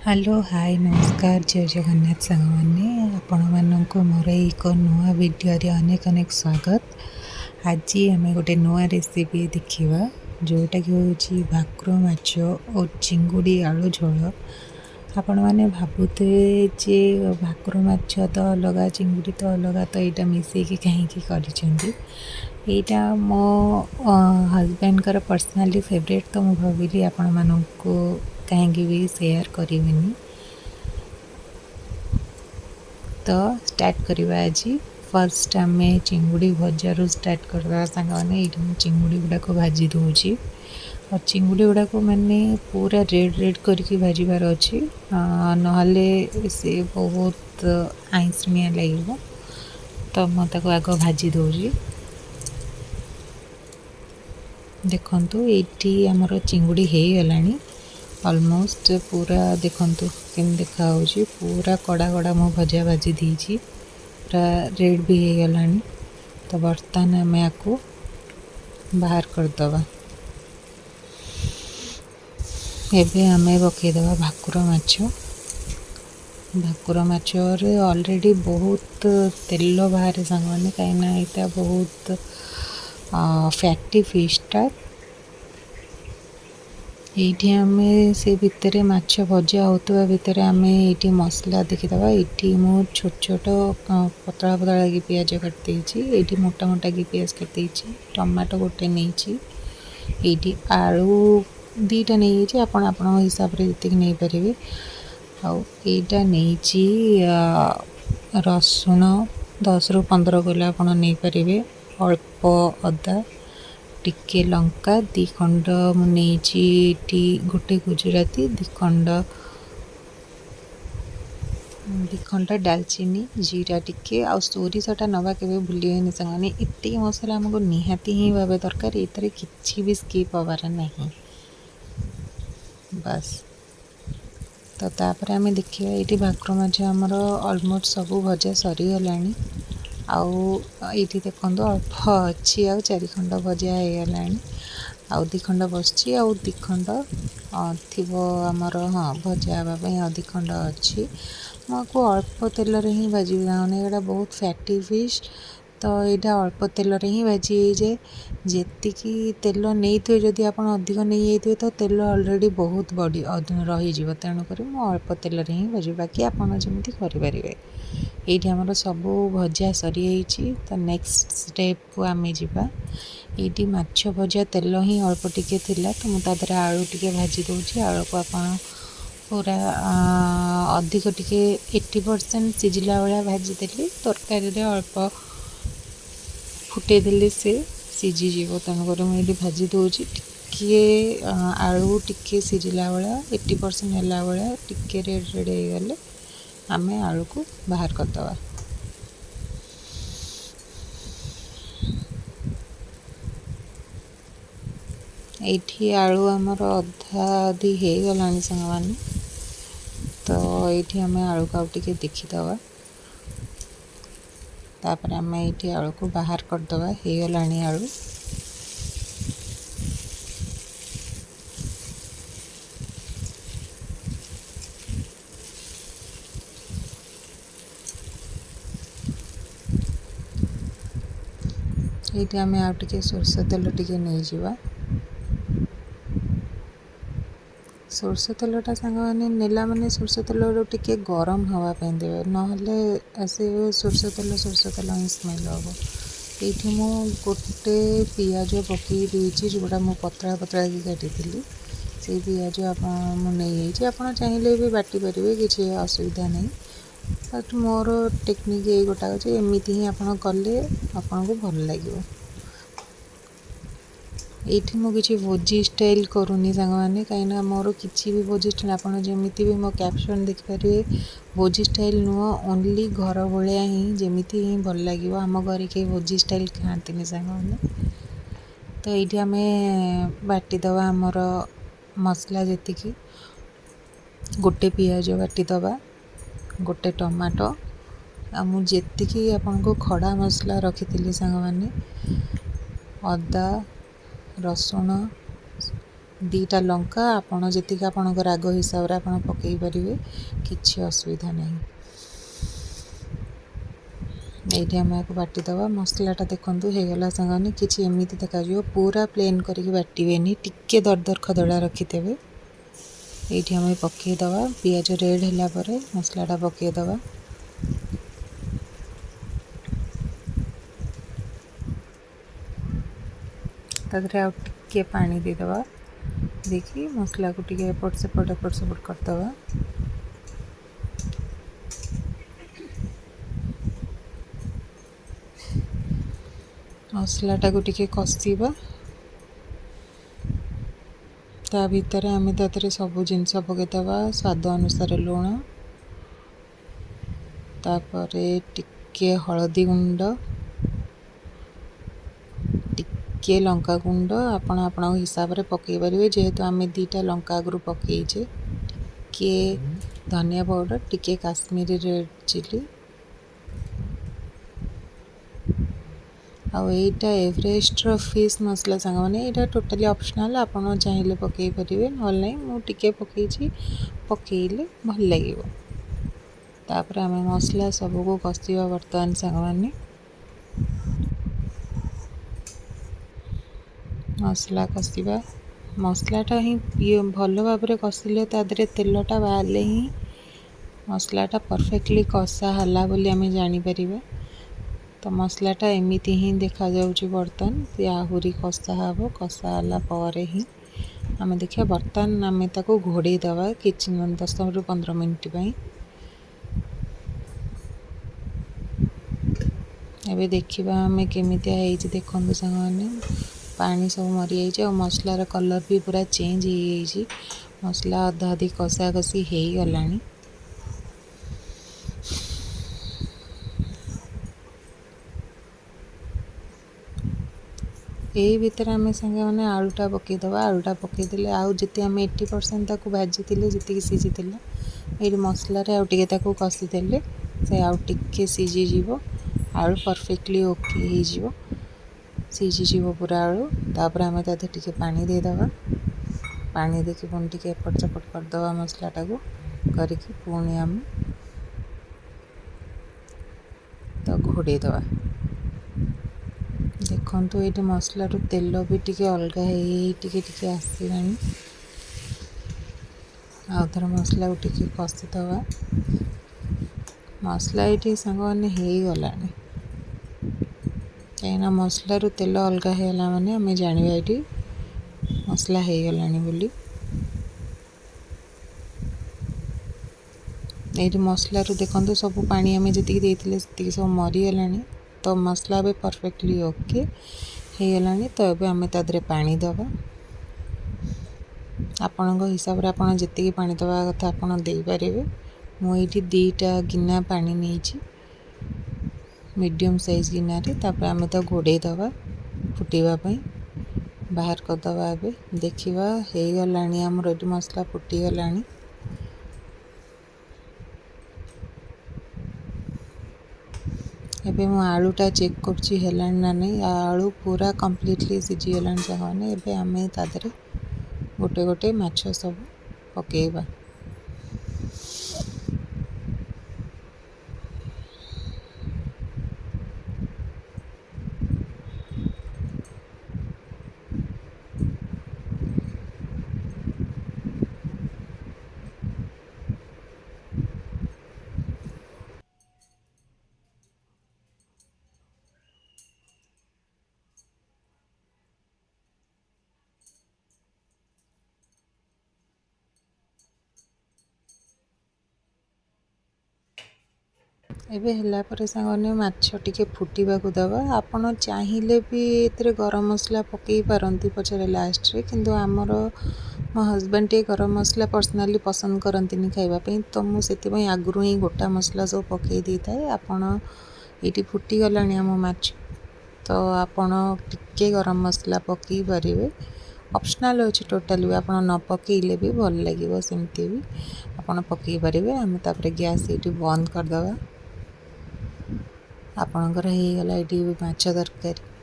Hello, ହାଏ, ନମସ୍କାର, ଜୟ ଜଗନ୍ନାଥ ସାଙ୍ଗମାନେ। ଆପଣମାନଙ୍କୁ ମୋର ଏକ ନୂଆ ଭିଡ଼ିଓରେ ଅନେକ ଅନେକ ସ୍ୱାଗତ। ଆଜି ଆମେ ଗୋଟେ ନୂଆ ରେସିପି ଦେଖିବା, ଯେଉଁଟାକି ହେଉଛି ଭାକୁର ମାଛ ଓ ଚିଙ୍ଗୁଡ଼ି ଆଳୁ ଝୋଳ। ଆପଣମାନେ ଭାବୁଥିବେ ଯେ ଭାକୁର ମାଛ ତ ଅଲଗା, ଚିଙ୍ଗୁଡ଼ି ତ ଅଲଗା, ତ ଏଇଟା ମିଶେଇକି କାହିଁକି କରିଛନ୍ତି? ଏଇଟା ମୋ ହଜବେଣ୍ଡଙ୍କର ପର୍ସନାଲି ଫେଭରେଟ୍, ତ ମୁଁ ଭାବିଲି ଆପଣମାନଙ୍କୁ କାହିଁକି ବି ସେୟାର କରିବିନି। ତ ଷ୍ଟାର୍ଟ କରିବା ଆଜି। ଫାର୍ଷ୍ଟ ଆମେ ଚିଙ୍ଗୁଡ଼ି ଭଜାରୁ ଷ୍ଟାର୍ଟ କରିଦେବା ସାଙ୍ଗମାନେ। ଏଇଠି ମୁଁ ଚିଙ୍ଗୁଡ଼ି ଗୁଡ଼ାକ ଭାଜି ଦେଉଛି, ଆଉ ଚିଙ୍ଗୁଡ଼ି ଗୁଡ଼ାକ ମାନେ ପୁରା ରେଡ଼୍ ରେଡ଼୍ କରିକି ଭାଜିବାର ଅଛି, ନହେଲେ ସେ ବହୁତ ଆଇଁଷିଣିଆ ଲାଗିବ। ତ ମୁଁ ତାକୁ ଆଗ ଭାଜି ଦେଉଛି। ଦେଖନ୍ତୁ, ଏଇଠି ଆମର ଚିଙ୍ଗୁଡ଼ି ହେଇଗଲାଣି ଅଲମୋଷ୍ଟ ପୁରା। ଦେଖନ୍ତୁ କେମିତି ଦେଖାହେଉଛି, ପୁରା କଡ଼ା କଡ଼ା ମୁଁ ଭଜା ଭାଜି ଦେଇଛି, ପୁରା ରେଡ଼୍ ବି ହେଇଗଲାଣି। ତ ବର୍ତ୍ତମାନ ଆମେ ଆକୁ ବାହାର କରିଦେବା। ଏବେ ଆମେ ପକାଇଦେବା ଭାକୁର ମାଛ। ଭାକୁର ମାଛରେ ଅଲରେଡ଼ି ବହୁତ ତେଲ ବାହାରେ ସାଙ୍ଗମାନେ, କାହିଁକିନା ଏଇଟା ବହୁତ ଫ୍ୟାଟି ଫିସ୍ଟା। ଏଇଠି ଆମେ ସେ ଭିତରେ ମାଛ ଭଜା ହେଉଥିବା ଭିତରେ ଆମେ ଏଇଠି ମସଲା ଦେଖିଦେବା। ଏଇଠି ମୁଁ ଛୋଟ ଛୋଟ ପତଳା ପତଳା କି ପିଆଜ କାଟି ଦେଇଛି, ଏଇଠି ମୋଟା ମୋଟା କି ପିଆଜ କାଟି ଦେଇଛି, ଟମାଟୋ ଗୋଟେ ନେଇଛି, ଏଇଠି ଆଳୁ 2ଟା ନେଇଯାଇଛି, ଆପଣ ଆପଣଙ୍କ ହିସାବରେ ଯେତିକି ନେଇପାରିବେ। ଆଉ ଏଇଟା ନେଇଛି ରସୁଣ 10ରୁ 15 କିଲୋ ଆପଣ ନେଇପାରିବେ, ଅଳ୍ପ ଅଦା, ଟିକେ ଲଙ୍କା, 2 ଖଣ୍ଡ ମୁଁ ନେଇଛି ଏଠି ଗୋଟେ ଗୁଜୁରାତି, 2 ଖଣ୍ଡ ଡାଲଚିନି, ଜିରା ଟିକେ, ଆଉ ସୋରିଷଟା ନେବା କେବେ ଭୁଲିବେନି ସାଙ୍ଗମାନେ। ଏତିକି ମସଲା ଆମକୁ ନିହାତି ହିଁ ଭାବେ ଦରକାର, ଏଥିରେ କିଛି ବି ସ୍କିପ୍ ହେବାର ନାହିଁ ବାସ୍। ତ ତାପରେ ଆମେ ଦେଖିବା, ଏଇଠି ଭାକୁର ମାଛ ଆମର ଅଲମୋଷ୍ଟ ସବୁ ଭଜା ସରିଗଲାଣି। ଆଉ ଏଇଠି ଦେଖନ୍ତୁ ଅଳ୍ପ ଅଛି, ଆଉ 4 ଖଣ୍ଡ ଭଜା ହେଇଗଲାଣି, ଆଉ 2 ଖଣ୍ଡ ବସିଛି, ଆଉ 2 ଖଣ୍ଡ ଥିବ ଆମର, ହଁ, ଭଜା ହେବା ପାଇଁ ଆଉ 2 ଖଣ୍ଡ ଅଛି। ମୁଁ ଆକୁ ଅଳ୍ପ ତେଲରେ ହିଁ ଭାଜିବି, କାରଣ ଏଇଟା ବହୁତ ଫ୍ୟାଟି ଫିସ୍, ତ ଏଇଟା ଅଳ୍ପ ତେଲରେ ହିଁ ଭାଜି ହେଇଯାଏ। ଯେତିକି ତେଲ ନେଇଥିବେ, ଯଦି ଆପଣ ଅଧିକ ନେଇଯାଇଥିବେ ତ ତେଲ ଅଲରେଡ଼ି ବହୁତ ବଢ଼ି ରହିଯିବ, ତେଣୁକରି ମୁଁ ଅଳ୍ପ ତେଲରେ ହିଁ ଭାଜିବି, ବାକି ଆପଣ ଯେମିତି କରିପାରିବେ। ଏଇଠି ଆମର ସବୁ ଭଜା ସରିଯାଇଛି, ତ ନେକ୍ସଟ ଷ୍ଟେପ୍କୁ ଆମେ ଯିବା। ଏଇଠି ମାଛ ଭଜା ତେଲ ହିଁ ଅଳ୍ପ ଟିକେ ଥିଲା, ତ ମୁଁ ତା ଦେହରେ ଆଳୁ ଟିକେ ଭାଜି ଦେଉଛି। ଆଳୁକୁ ଆପଣ ପୁରା ଅଧିକ ଟିକେ 80% ସିଝିଲା ଭଳିଆ ଭାଜିଦେଲି, ତରକାରୀରେ ଅଳ୍ପ ଫୁଟେଇ ଦେଲେ ସେ ସିଝିଯିବ, ତେଣୁକରି ମୁଁ ଏଇଠି ଭାଜି ଦେଉଛି। ଟିକିଏ ଆଳୁ ଟିକେ ସିଝିଲା ଭଳିଆ, 80% ହେଲା ଭଳିଆ, ଟିକେ ରେଡ଼୍ ରେଡ଼୍ ହେଇଗଲେ ଆମେ ଆଳୁକୁ ବାହାର କରିଦେବା। ଏଇଠି ଆଳୁ ଆମର ଅଧା ଅଧି ହେଇଗଲାଣି ସାଙ୍ଗମାନେ, ତ ଏଇଠି ଆମେ ଆଳୁକୁ ଆଉ ଟିକେ ଦେଖିଦେବା, ତାପରେ ଆମେ ଏଇଠି ଆଳୁକୁ ବାହାର କରିଦେବା। ହେଇଗଲାଣି ଆଳୁ। ଏଇଠି ଆମେ ଆଉ ଟିକେ ସୋରିଷ ତେଲ ଟିକେ ନେଇଯିବା। ସୋରିଷ ତେଲଟା ସାଙ୍ଗମାନେ ନେଲା ମାନେ ସୋରିଷ ତେଲରୁ ଟିକେ ଗରମ ହେବା ପାଇଁ ଦେବେ, ନହେଲେ ସେ ସୋରିଷ ତେଲ ସୋରିଷ ତେଲ ହିଁ ସ୍ମେଲ୍ ହେବ। ଏଇଠି ମୁଁ ଗୋଟେ ପିଆଜ ପକାଇ ଦେଇଛି, ଯେଉଁଟା ମୁଁ ପତଳା ପତଳା କି କାଟିଥିଲି, ସେଇ ପିଆଜ ଆପଣ ମୁଁ ନେଇଯାଇଛି। ଆପଣ ଚାହିଁଲେ ବି ବାଟି ପାରିବେ, କିଛି ଅସୁବିଧା ନାହିଁ। ବଟ୍ ମୋର ଟେକ୍ନିକ୍ ଏଇ ଗୋଟାକ ଅଛି, ଏମିତି ହିଁ ଆପଣ କଲେ ଆପଣଙ୍କୁ ଭଲ ଲାଗିବ। ଏଇଠି ମୁଁ କିଛି ଭୋଜି ଷ୍ଟାଇଲ୍ କରୁନି ସାଙ୍ଗମାନେ, କାହିଁକିନା ମୋର କିଛି ବି ଭୋଜି ଷ୍ଟାଇଲ୍, ଆପଣ ଯେମିତି ବି ମୋ କ୍ୟାପସନ୍ ଦେଖିପାରିବେ, ଭୋଜି ଷ୍ଟାଇଲ୍ ନୁହଁ, ଓନ୍ଲି ଘର ଭଳିଆ ହିଁ ଯେମିତି ହିଁ ଭଲ ଲାଗିବ। ଆମ ଘରେ କେହି ଭୋଜି ଷ୍ଟାଇଲ୍ ଖାଆନ୍ତିନି ସାଙ୍ଗମାନେ। ତ ଏଇଠି ଆମେ ବାଟିଦେବା ଆମର ମସଲା ଯେତିକି, ଗୋଟେ ପିଆଜ ବାଟିଦେବା, ଗୋଟେ ଟମାଟୋ, ଆଉ ମୁଁ ଯେତିକି ଆପଣଙ୍କୁ ଖଡ଼ା ମସଲା ରଖିଥିଲି ସାଙ୍ଗମାନେ, ଅଦା, ରସୁଣ, 2ଟା ଲଙ୍କା, ଆପଣ ଯେତିକି ଆପଣଙ୍କ ରାଗ ହିସାବରେ ଆପଣ ପକାଇ ପାରିବେ, କିଛି ଅସୁବିଧା ନାହିଁ। ଏଇଠି ଆମେ ଆକୁ ବାଟିଦେବା। ମସଲାଟା ଦେଖନ୍ତୁ ହେଇଗଲା ସାଙ୍ଗମାନେ, କିଛି ଏମିତି ଦେଖାଯିବ। ପୁରା ପ୍ଲେନ୍ କରିକି ବାଟିବେନି, ଟିକେ ଦରଦର ଖଦଡ଼ା ରଖିଦେବେ। ଏଇଠି ଆମେ ପକାଇଦେବା। ପିଆଜ ରେଡ଼୍ ହେଲା ପରେ ମସଲାଟା ପକାଇଦେବା। ତା ଦେହରେ ଆଉ ଟିକେ ପାଣି ଦେଇଦେବା, ଦେଇକି ମସଲାକୁ ଟିକେ ଏପଟ ସେପଟ ଏପଟ ସେପଟ କରିଦେବା। ମସଲାଟାକୁ ଟିକେ କଷିବା। ତା ଭିତରେ ଆମେ ତା ଦେହରେ ସବୁ ଜିନିଷ ପକାଇଦେବା। ସ୍ୱାଦ ଅନୁସାରେ ଲୁଣ, ତାପରେ ଟିକେ ହଳଦୀ ଗୁଣ୍ଡ, ଟିକେ ଲଙ୍କା ଗୁଣ୍ଡ, ଆପଣ ଆପଣଙ୍କ ହିସାବରେ ପକାଇ ପାରିବେ, ଯେହେତୁ ଆମେ 2ଟା ଲଙ୍କା ଆଗରୁ ପକାଇଛେ। ଟିକେ ଧନିଆ ପାଉଡ଼ର, ଟିକେ କାଶ୍ମୀରୀ ରେଡ଼୍ ଚିଲି। ଆଉ ଏଇଟା ଏଭରେଷ୍ଟର ଫିସ୍ ମସଲା ସାଙ୍ଗମାନେ, ଏଇଟା ଟୋଟାଲି ଅପସନାଲ୍, ଆପଣ ଚାହିଁଲେ ପକାଇ ପାରିବେ, ନହେଲେ ନାହିଁ। ମୁଁ ଟିକେ ପକାଇଛି, ପକାଇଲେ ଭଲ ଲାଗିବ। ତାପରେ ଆମେ ମସଲା ସବୁକୁ କଷିବା ବର୍ତ୍ତମାନ ସାଙ୍ଗମାନେ। ମସଲା କଷିବା। ମସଲାଟା ହିଁ ଭଲ ଭାବରେ କଷିଲେ, ତା ଦେହରେ ତେଲଟା ବାହାରିଲେ ହିଁ ମସଲାଟା ପରଫେକ୍ଟଲି କଷା ହେଲା ବୋଲି ଆମେ ଜାଣିପାରିବା। ତ ମସଲାଟା ଏମିତି ହିଁ ଦେଖାଯାଉଛି ବର୍ତ୍ତମାନ। ସେ ଆହୁରି କଷା ହେବ। କଷା ହେଲା ପରେ ହିଁ ଆମେ ଦେଖିବା। ବର୍ତ୍ତମାନ ଆମେ ତାକୁ ଘୋଡ଼େଇ ଦେବା କିଛି 10ରୁ 15 ମିନିଟ୍ ପାଇଁ। ଏବେ ଦେଖିବା ଆମେ କେମିତିଆ ହେଇଛି। ଦେଖନ୍ତୁ ସାଙ୍ଗମାନେ, ପାଣି ସବୁ ମରିଯାଇଛି ଆଉ ମସଲାର କଲର୍ ବି ପୁରା ଚେଞ୍ଜ ହେଇଯାଇଛି। ମସଲା ଅଧା ଅଧି କଷାକଷି ହେଇଗଲାଣି। ଏଇ ଭିତରେ ଆମେ ସାଙ୍ଗମାନେ ଆଳୁଟା ପକାଇଦେବା। ଆଳୁଟା ପକାଇଦେଲେ ଆଉ ଯେତେ ଆମେ 80% ତାକୁ ଭାଜିଥିଲେ, ଯେତିକି ସିଝିଥିଲା, ଏଇଠି ମସଲାରେ ଆଉ ଟିକେ ତାକୁ କଷିଦେଲେ ସେ ଆଉ ଟିକେ ସିଝିଯିବ। ଆଳୁ ପରଫେକ୍ଟଲି ଓକେ ହେଇଯିବ, ସିଝିଯିବ ପୁରା ଆଳୁ। ତାପରେ ଆମେ ତା ଦେହରେ ଟିକେ ପାଣି ଦେଇଦେବା। ପାଣି ଦେଇକି ପୁଣି ଟିକେ ଏପଟ ସେପଟ କରିଦେବା ମସଲାଟାକୁ, କରିକି ପୁଣି ଆମେ ତାକୁ ଘୋଡ଼େଇ ଦେବା। ଦେଖନ୍ତୁ, ଏଇଠି ମସଲାରୁ ତେଲ ବି ଟିକେ ଅଲଗା ହେଇ ହେଇ ଟିକେ ଟିକେ ଆସିଲାଣି। ଆଉ ଥରେ ମସଲାକୁ ଟିକେ କଷିଦେବା। ମସଲା ଏଇଠି ସାଙ୍ଗମାନେ ହେଇଗଲାଣି, କାହିଁକିନା ମସଲାରୁ ତେଲ ଅଲଗା ହେଇଗଲା ମାନେ ଆମେ ଜାଣିବା ଏଇଠି ମସଲା ହେଇଗଲାଣି ବୋଲି। ଏଇଠି ମସଲାରୁ ଦେଖନ୍ତୁ ସବୁ ପାଣି ଆମେ ଯେତିକି ଦେଇଥିଲେ ସେତିକି ସବୁ ମରିଗଲାଣି। ତ ମସଲା ଏବେ ପରଫେକ୍ଟଲି ଓକେ ହେଇଗଲାଣି। ତ ଏବେ ଆମେ ତା ଦେହରେ ପାଣି ଦେବା। ଆପଣଙ୍କ ହିସାବରେ ଆପଣ ଯେତିକି ପାଣି ଦେବା କଥା ଆପଣ ଦେଇପାରିବେ। ମୁଁ ଏଇଠି 2ଟା ଗିନା ପାଣି ନେଇଛି, ମିଡ଼ିୟମ୍ ସାଇଜ୍ ଗିନାରେ। ତାପରେ ଆମେ ତାକୁ ଘୋଡ଼େଇ ଦେବା ଫୁଟିବା ପାଇଁ, ବାହାର କରିଦେବା। ଏବେ ଦେଖିବା ହେଇଗଲାଣି ଆମର ଏଠି ମସଲା ଫୁଟିଗଲାଣି। ଏବେ ମୁଁ ଆଳୁଟା ଚେକ୍ କରୁଛି ହେଲାଣି ନା ନାହିଁ। ଆଳୁ ପୁରା କମ୍ପ୍ଲିଟଲି ସିଝିଗଲାଣି ସାଙ୍ଗମାନେ। ଏବେ ଆମେ ତା ଦେହରେ ଗୋଟେ ଗୋଟେ ମାଛ ସବୁ ପକାଇବା। ଏବେ ହେଲା ପରେ ସାଙ୍ଗମାନେ ମାଛ ଟିକେ ଫୁଟିବାକୁ ଦେବା। ଆପଣ ଚାହିଁଲେ ବି ଏଥିରେ ଗରମ ମସଲା ପକାଇ ପାରନ୍ତି ପଛରେ ଲାଷ୍ଟରେ, କିନ୍ତୁ ମୋ ହଜବେଣ୍ଡ ଟିକେ ଗରମ ମସଲା ପର୍ସନାଲି ପସନ୍ଦ କରନ୍ତିନି ଖାଇବା ପାଇଁ, ତ ମୁଁ ସେଥିପାଇଁ ଆଗରୁ ହିଁ ଗୋଟା ମସଲା ସବୁ ପକାଇ ଦେଇଥାଏ। ଆପଣ ଏଇଠି ଫୁଟିଗଲାଣି ଆମ ମାଛ, ତ ଆପଣ ଟିକେ ଗରମ ମସଲା ପକାଇ ପାରିବେ, ଅପସନାଲ୍ ଅଛି ଟୋଟାଲି ବି, ଆପଣ ନ ପକାଇଲେ ବି ଭଲ ଲାଗିବ, ସେମିତି ବି ଆପଣ ପକାଇ ପାରିବେ। ଆମେ ତାପରେ ଗ୍ୟାସ୍ ଏଇଠି ବନ୍ଦ କରିଦେବା। ଆପଣଙ୍କର ହେଇଗଲା ଏଇଠି ମାଛ ତରକାରୀ।